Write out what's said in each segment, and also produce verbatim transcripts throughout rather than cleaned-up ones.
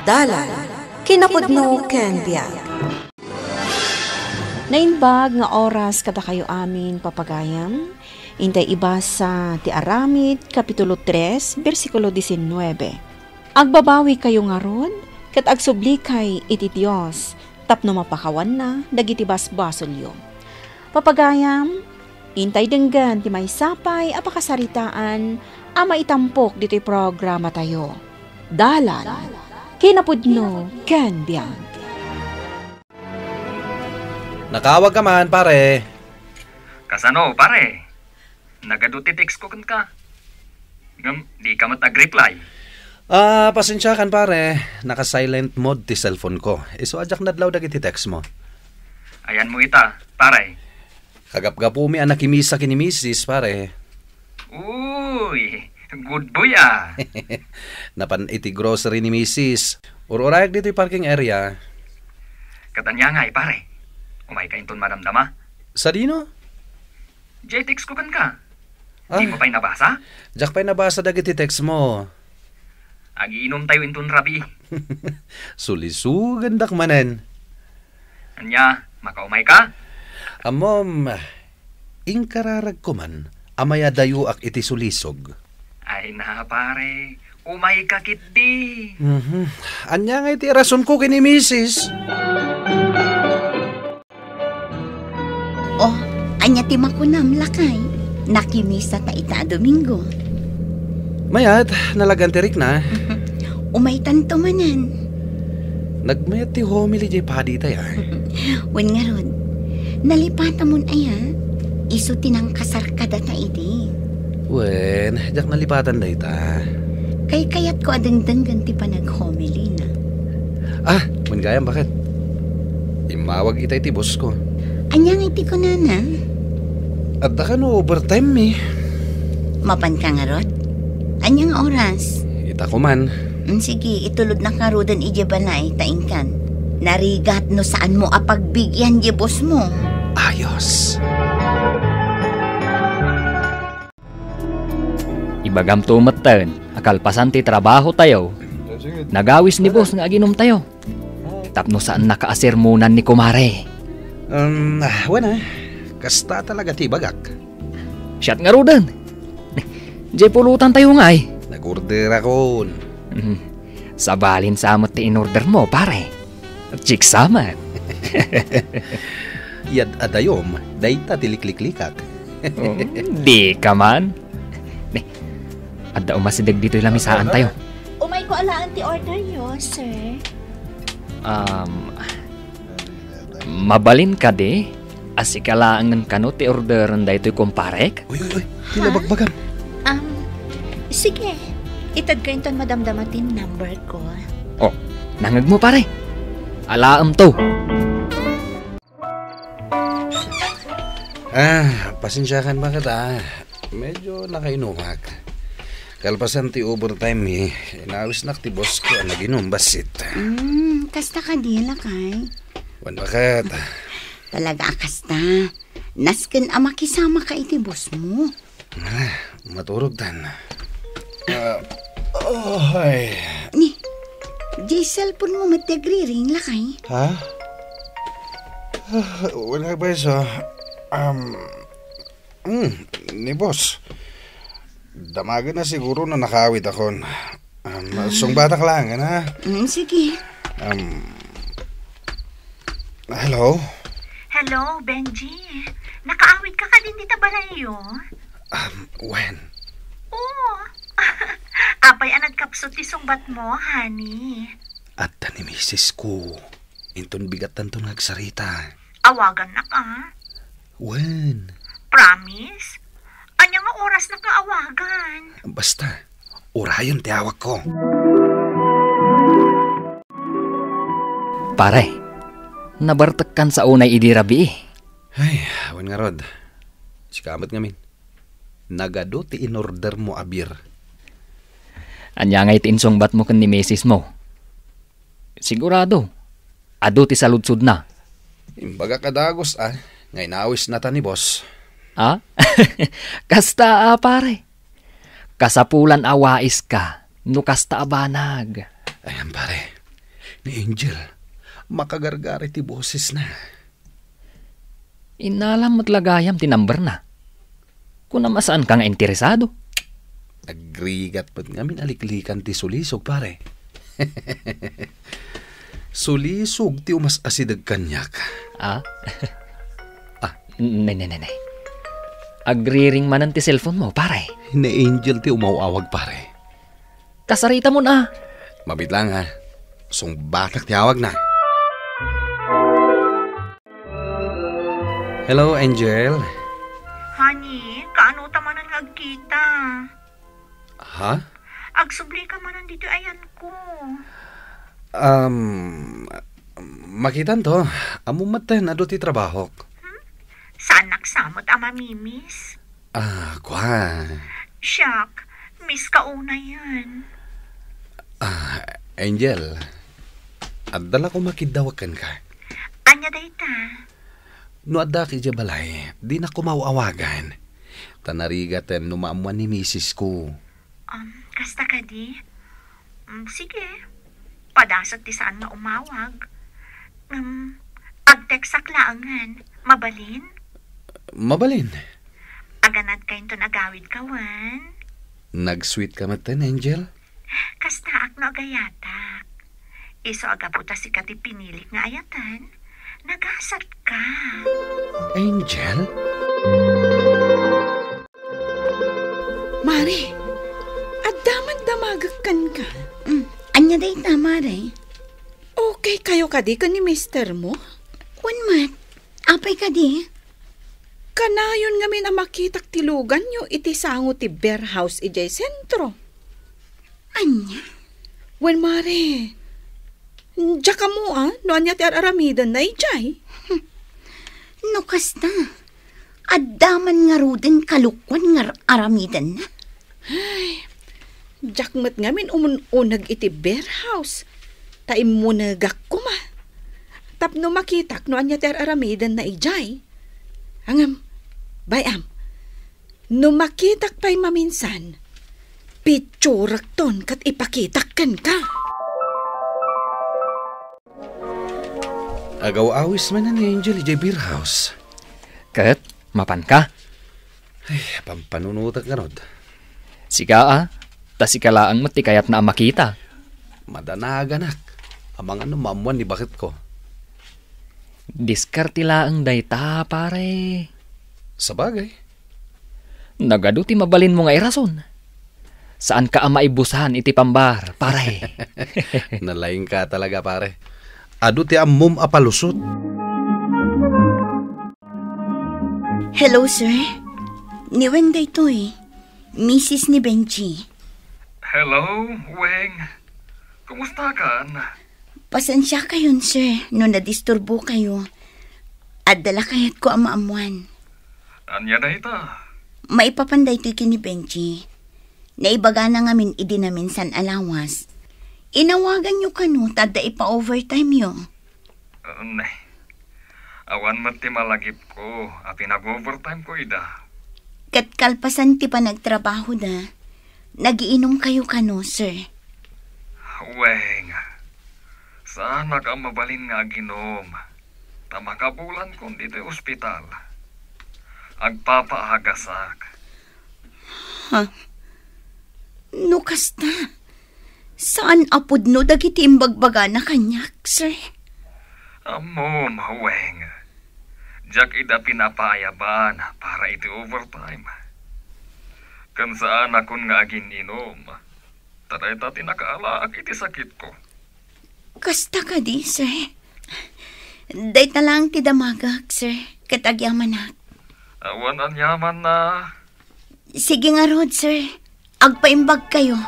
Dalan, kinapudno ken biag. Naimbag nga oras kadakayo amin, papagayam. Intay ibasa ti Aramid, Kapitulo tres, bersikulo diecinueve. Agbabawikayo ngarud, ket agsublikay iti Dios tapno mapakawanna dagiti basbasolyo. Papagayam, intay denggen ti maysa pay a pakasaritaan a maitampok ditoy programatayo. Dalan, kinapudno ken biag. Nakaawag ka man, pare. Kasano, pare? Nagadu ti text ko kenka. Ngem, di ka met agreply. Ah, pasensiakan, pare. Naka-silent mode ti cellphone ko. Isu a diak nadlaw dagiti text mo. Ayan mo ita, pare. Kagapgapumi a nakimisa ken ni misis, pare. Uy, good boy, ah. Napan iti grocery ni misis. Ur-urayak ditoy parking area. Ket ania ngay, pare? Umayka inton madamdama? Sadino? Jay, text ko kenka. Ah. Di mo pay nabasa? Diak pay nabasa dagiti text mo. Agiinumtayo inton rabii. Sulisugendak manen. Ania, makaumayka? Ammom, inkararagko man a mayadayoak iti sulisog. Ay na, pare. Umayka ketdi. Mhm. Ania ngay ti rasonko ken ni misis? Oh, ania ti makunam, lakay? Nakimisa ta ita a Domingo. Mayat, nalagan ti rikna. Umaytanto manen. Nagmayat ti homily jay padi itay, ah. Wen ngarud, nalipatamon aya? Isu ti nangkasarkada ta idi. Wen, diak nalipatan dayta. Kaykayatko a dengdenggen ti panag-homily na. Ah, wen gayam, baket? Immawag itay ti boss ko. Ania ngay ti kunana? Adda kano overtime mi. Mapanka ngarud? Ania nga oras? Ita ko man. Mm, sige, itulodnak ngaruden idiay balay ta inkan. Narigat no saanmo a pagbigian diay boss mo. Ayos. Ibagamto metten a kalpasan ti trabahotayo, nagawis ni boss nga aginumtayo. Tapno saannak a sermonan ni kumare. Um, ah, wen, ah. Kasta talaga ti ibagak. Siak ngaruden. Jay pulutantayo ngay. Nag-orderakon. Mm. Sabalin sa met ti in-order mo, pare. Chiksaman. Yad-adayom, dayta ti likliklikak. Oh, di ka man. Ne, adda umasideg ditoy lamisaantayo. Umayko alaen ti orderyo, sir. Um, mabalin kadi a sika laengen kano ti orderen daytoy kumparek? Uy, uy, uy. Ti nabagbagam. Um, sige. Itedka inton madamdama ti number ko. Oh, nangegmo, pare. Alaemto. Ah, pasensiakan, baket, ah. Medyo nakainumak. Kalpasan ti overtime, eh. Inawisnak ti boss ko a naginum bassit. Hmm, kasta kadi, lakay? Wen, baket? Talaga a kasta. Nasken a makisamaka iti boss mo. Ah, maturogtan. Ah, oh, ay. Ni, di cellphone mo met ti agriring, lakay? Ha? Ah, wala ba iso? Um, mm, ni boss. Damagen na siguro no nakaawidakon. Um, sungbatak laeng, ha? Mm, sige. Um, hello? Hello, Benji. Nakaawid ka kadin dita balayyo? Um, wen? Oo. Apay a nagkapsut ti sungbat mo, honey? Adda ni misis ko. Inton bigattanton nga agsarita. Awagannak, ah. Wen? Promise? Ania nga orasnak nga awagan? Basta, urayon ti awagko. Pare, nabartekkan sa unay idi rabii. Ay, wen ngarud. Sika met ngamin. Nagadu ti in-order mo a beer. Ania ngay ti insungbat mo ken ni misis mo? Sigurado, adu ti saludsodna. Imbagak a dagus, ah, nga inawisna ta ni boss. Ah? Kasta a, pare. Kasapulan a wais ka no kasta a banag. Ayan, pare. Ni Angel, makagargari ti bosesna. Innalam met la gayam ti numberna. Kunam a saanka nga interesado. Agrigat met ngamin a liklikan ti sulisog, pare. Sulisog ti umas-asideg kaniak. Ah? Ah. Ne, ne, ne, ne. Agriring manen ti cellphone mo, pare. Ni Angel ti umaw-awag, pare. Kasaritamon a. Mabit lang, ha. Sungbatak ti awagna. Hello, Angel. Honey, kaano ta manen nga agkita? Ha? Agsubli ka manen ditoy ayanko. Um, makitanto. Ammom metten, adu ti trabahok. Hmm? Saanak sa met a mamiss? Ah, kua. Siak, miss ka unayen. Ah, Angel, adda la koma kiddawek kenka. Ania dayta? No addak idiay balay, dinak koma aw-awagan. Ta narigaten no maammuan ni misis ko. Um, kasta kadi? Mm, sige. Padasek ti saan nga umawag. Ngem, agtekstak laengen. Mabalin? Mabalin. Aganadka inton agawidka wen? Nag-sweet ka metten, Angel. Kastaak no agayatak. Isu a gapu ta sika ti pinilik nga ayaten, nagasatka. Angel? Mare, adda man damagek kenka. Mm, ania dayta, Mare? Okay kayo kadi ken ni mister mo? Wen met. Apay kadi? Kanayon ngamin a makitak ti luganyo iti sango ti beer house idiay sentro. Ania? Wen, Mare, diak ammo a no ania ti ar-aramidenna idiay. No kasta, adda man ngaruden kalokuan nga ar-, aramidenna. Ay, diak met ngamin umun-uneg iti beer house, ta immunegak koma. Tapno makitak no ania ti ar-aramidenna idiay. Ngem, bay-am, no makitak pay maminsan, pitsurekton ket ipakitak kenka. Agaw-awis manen ni Angel idiay beer house. Ket, mapanka? Ay, pampanunotek ngarud. Sika a, ta sika laeng met ti kayatna a makita. Madanaganak. Amangan no maammuan ni baketko. Diskarte laeng dayta, pare. Sabagay. Nagadu ti mabalinmo nga irason. Saanka a maibusan iti pambar, pare. Nalaingka talaga, pare. Adu ti ammom a palusot. Hello, sir. Ni Weng daytoy. Misis ni Benji. Hello, Weng. Kumusta kan? Pasensiakayon, sir, no nadisturbokayo. Adda la kayatko a maammuan. Ania dayta? Maipapan daytoy ken ni Benji. Naibagana ngamin idi naminsan a lawas. Inawaganyo kano ta adda ipa-overtime-yo. Ne. Awan met ti malagipko a pinag-overtime-ko ida. Ket kalpasan ti panagtrabahoda, nagiinumkayo kano, sir? Weng, saanak a mabalin nga aginom, ta makabulankon ditoy ospital. Agpapaagasak. Ha? No kasta, saan a pudno dagiti imbagbagana kaniak, sir? Ammom, Weng. Diak ida pinapaayaban para iti overtime. Ken saanakon nga agin-inom. Ta dayta ti nakaalaak iti sakitko. Kasta kadi, sir? Dayta laeng ti damagek, sir, ket agyamanak. Awan aniamanna. Sige ngarud, sir. Agpaimbagkayo.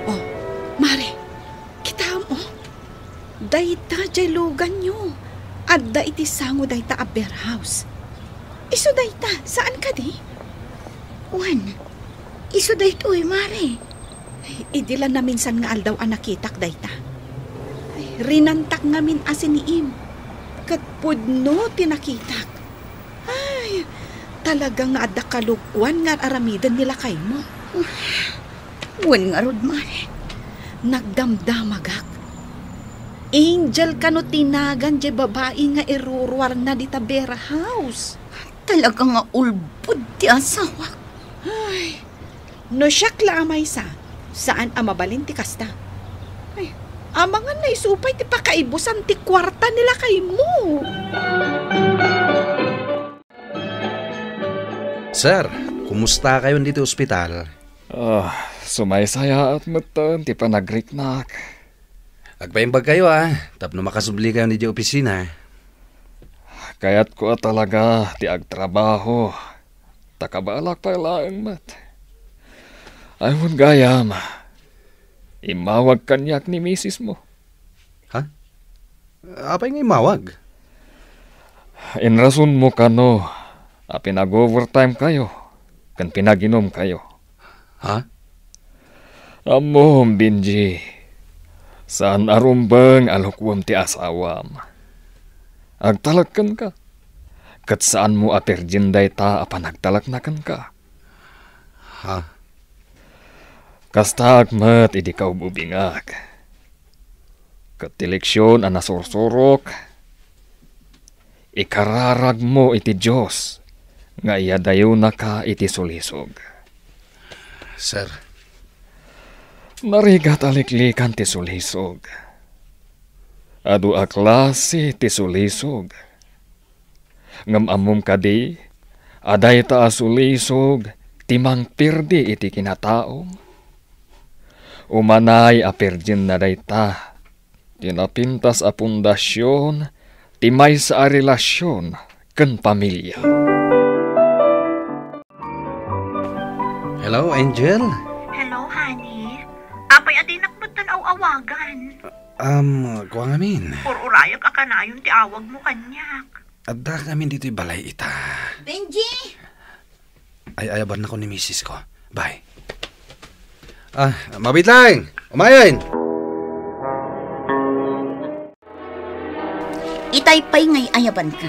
Oh, Mare, kitaem, oh. Dayta diay luganyo. Adda iti sango dayta a beer house. Isu dayta, saan kadi? Wen, isu daytoy, Mare. Ay, idi la naminsan nga aldaw a nakitak dayta. Ay, rinantak ngamin a siniim. Ket pudno ti nakitak. Ay, talaga nga adda kalokuan nga ar-aramiden ni lakaymo. Wen ngarud, Mare. Nagdamdamagak. Angel kano ti nagan diay babai nga iruruarna dita beer house. Talaga nga ulbod ti asawak. Ay, no siak la a maysa, saan a mabalin ti kasta. Ay, amangan na isu pay ti pakaibusan ti kuarta ni lakaymo. Sir, kumusta kayon ditoy ospital? Ah, sumaysayaat metten ti panagriknak. Agpaimbag kayo, ah, tapno makasubli kayo idiay opisina. Kayatko a talaga ti agtrabaho. Ta kabalak pay laeng met. Ay, wen gayam, immawag kaniak ni misis mo. Ha? Apay nga immawag? Inrasonmo kano a pinag-overtime kayo ken pinaginum kayo. Ha? Ammom, Benji, saan a rumbeng a lukuem ti asawam. Agtalek kenka, ket saanmo a perdien dayta a panagtalekna kenka. Ha? Kastaak met idi kaub-ubingak. Ket ti leksion a nasursurok, ikararagmo iti Dios nga iyadayonaka iti sulisog. Sir. Narigat a liklikan ti sulisog. Adu a klase ti sulisog. Ngem ammom kadi a dayta a sulisog ti mangperdi iti kinataom? Umanay a perdienna dayta ti napintas a pundasion ti maysa a relasion ken pamilia. Hello, Angel? Hello, honey. Apay a dinak metten aw-awagan? Um, kua ngamin. Ur-urayak a kanayon ti awagmo kaniak. Adda kami ditoy balay ita. Benji! Ay-ayabannako ni misis ko. Bye. Ah, mabiit lang! Umayen! Itay pay nga ay-ayabanka.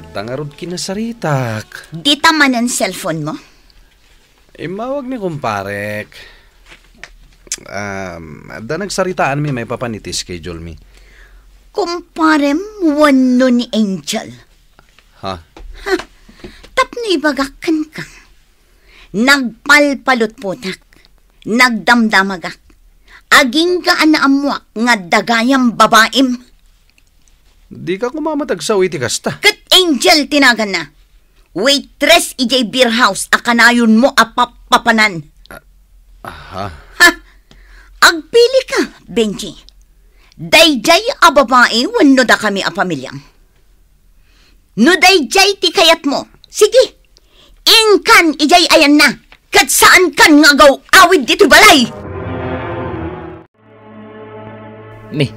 Adda ngarud kinasaritak. Dita manen cellphone mo? Immawag ni kumparek. Um, adda nagsaritaanmi maipapan iti schedule mi. Kumparem wenno ni Angel? Ha? Ha, tapno ibagak kenka. Nagpalpalutpotak. Nagdamdamagak. Agingga a naammoak nga adda gayam babaim. Dika koma met agsao iti kasta. Ket Angel ti naganna. Waitress idiay beer house a kanayonmo a pappapanan. Ah, aha. Ha? Agpilika, Benji. Daydiay a babai wenno dakami a pamiliam? No daydiay ti kayatmo, sige, inkan idiay ayanna, ket saankan nga agaw-awid ditoy balay. Ni,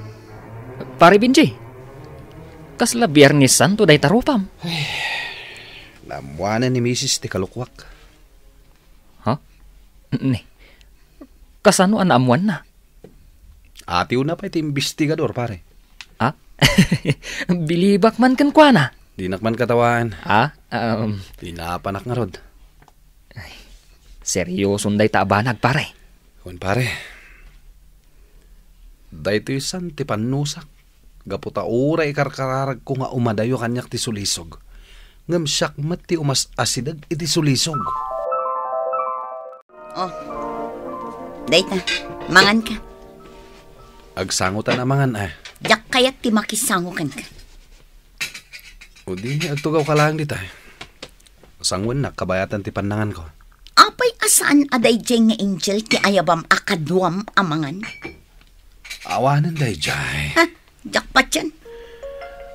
Pare Benji, kasla Biernes Santo dayta rupam? Ay, naammoanen ni misis ti kalokuak. Ha? Ni, kasano a naammoanna? Atiwna pay ti imbestigador, pare. Ha? Bilibak man kenkuana. Dinak man katawaan. Ha? Um, Tinapanak ngarud. Ay, serioson dayta a banag, pare. Wen, pare. Daytoy san ti pannusak. Gapu ta uray ikarkararagko nga umadayo kaniak ti sulisog. Ngem siak met ti umas-asideg iti sulisog. Oh. Dayta, manganka. Agsangotan a mangan, a. Diak kayat ti makisango kenka. O di, agtugawka laeng dita. Sangoennak kabayatan ti pannanganko. Apay a saan a daydiay nga Angel ti ayabam a kaduam a mangan? Awanen daydiay. Ha? Diak patien.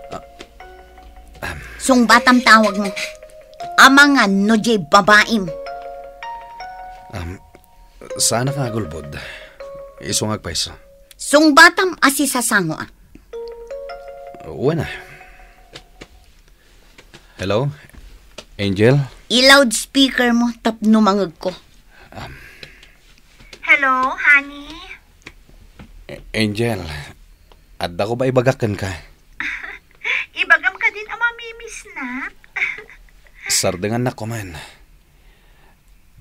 Ah, um. Sungbatam ti awagmo. Amangan no diay babaim. Um, saanak nga agulbod. Isu nga agpayso. Sungbatam a sisasangoak. Wen a. Hello? Angel? I-loudspeaker mo tapno mangegko. Um. Hello, honey? A-, Angel, adda ko ba ibagak kenka? Ibagam kadin a mamimisnak? Sardengannak koman.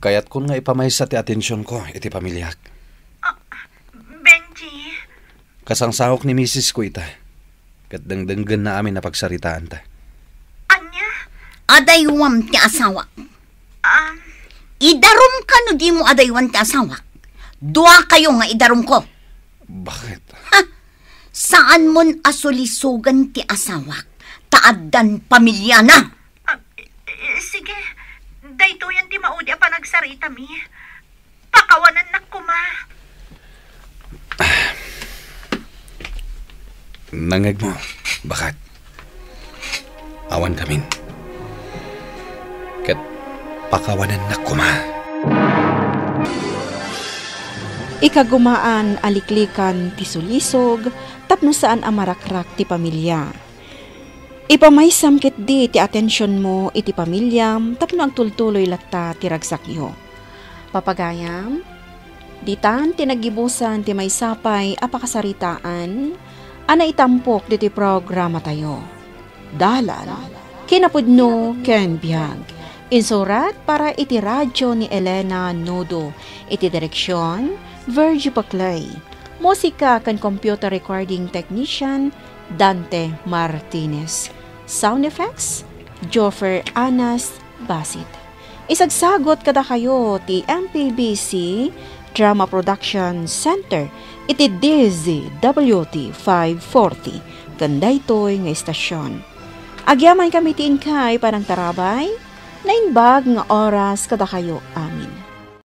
Kayatkon nga ipamaysa ti atensionko iti pamiliak. Ah, Kasangsangok ni misis ko ita, ket dengdenggenna amin a pagsaritaanta. Ania? Adaywam ti asawak. Um, Idarumka no dimo adaywan ti asawak. Duakayo nga idarumko. Bakit? Ha? Saanmon a sulisogen ti asawak, ta addan pamiliana. Ah, eh, eh, sige. Daytoyen ti maudi a panagsaritami. Pakawanennak koma. Nangngegmo, baket. Awankamin. Ket pakawanennak koma. Ikagumaan a liklikan ti sulisog tapno saan a marakrak ti pamilia. Ipamaysam ketdi ti atensionmo iti pamiliam tapno agtultuloy latta ti ragsakyo. Papagayam, ditan ti naggibusan ti maysa pay a pakasaritaan a naitampok ditoy programatayo. Dalan, kinapudno ken biag. Insurat para iti radio ni Elena Nudo. Iti direksion, Virgie Paclay. Musika ken computer recording technician, Dante Martinez. Sound effects, Joffer Anas Basit. Isagsagot kadakayo ti M P B C Drama Production Center iti D Z W T five forty ken daytoy nga istasyon. Agyamankami ti inkay panangtarabay, naimbag nga oras kadakayo amin.